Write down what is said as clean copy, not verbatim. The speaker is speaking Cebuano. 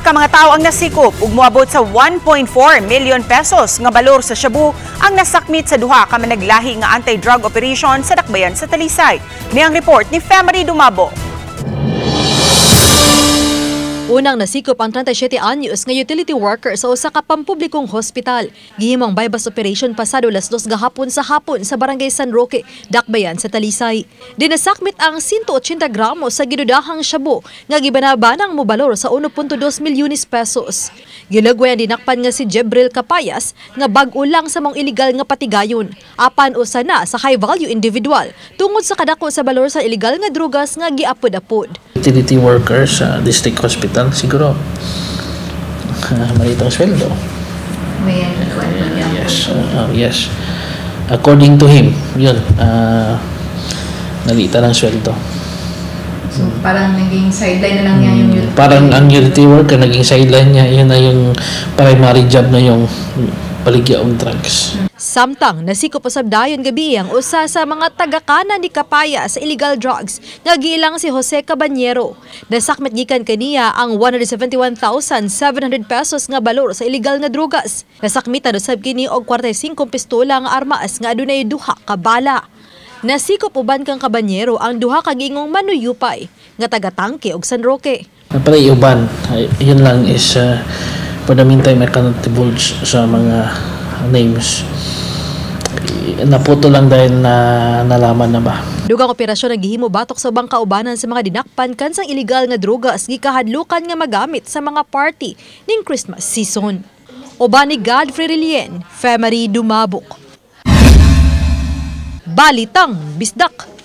ka mga tawo ang nasikop ug moabot sa 1.4 million pesos nga balor sa shabu ang nasakmit sa duha ka managlahi nga anti-drug operation sa Dakbayan sa Talisay. Ni ang report ni Femery Dumabo. Unang nasikop ang 37 anyos nga utility worker sa usa ka pampublikong hospital. Gihimong buy-bust operation pasado alas 2 gahapon sa hapon sa Barangay San Roque, Dakbayan sa Talisay. Dinasakmit ang 180 gramos sa gidudahang shabu nga gibanabanang mobalor sa 1.2 milyones pesos. Gilagway ang dinakpan nga si Jebril Capayas nga bag-o lang sa mga illegal nga patigayon. Apan usa na sa high value individual tungod sa kadako sa balor sa illegal nga drugas nga giapod-apod. Utility worker sa district hospital, siguro maliit ang sweldo. Yes, yes. According to him, yun, naliitan ang sweldo. So, parang naging sideline na lang niya yung utility. Parang ang utility worker, naging sideline niya, yun na yung primary job na yung baligya og drugs. Samtang nasikop usab dayon gabi ang usa sa mga tagakana ni Kapaya sa illegal drugs nga giilang si Jose Caballero. Nasakmit gikan kaniya ang 171,700 pesos nga balor sa illegal nga drugas. Nasakmitan usab kini og 45 pistola nga armas nga adunay duha ka bala. Nasikop uban kang Caballero ang duha ka giingong manuyupay nga taga-Tangke ug San Roque. Pero uban, yun lang is for the meantime I cannot divulge sa mga names. Naputo lang dahil na nalaman na ba. Dugang operasyon ang gihimo batok sa ubang kaubanan sa mga dinakpan kansang illegal nga drugas gikahadlukan nga magamit sa mga party ning Christmas season. Uban ni Godfrey Relien, Femery Dumabok. Balitang Bisdak.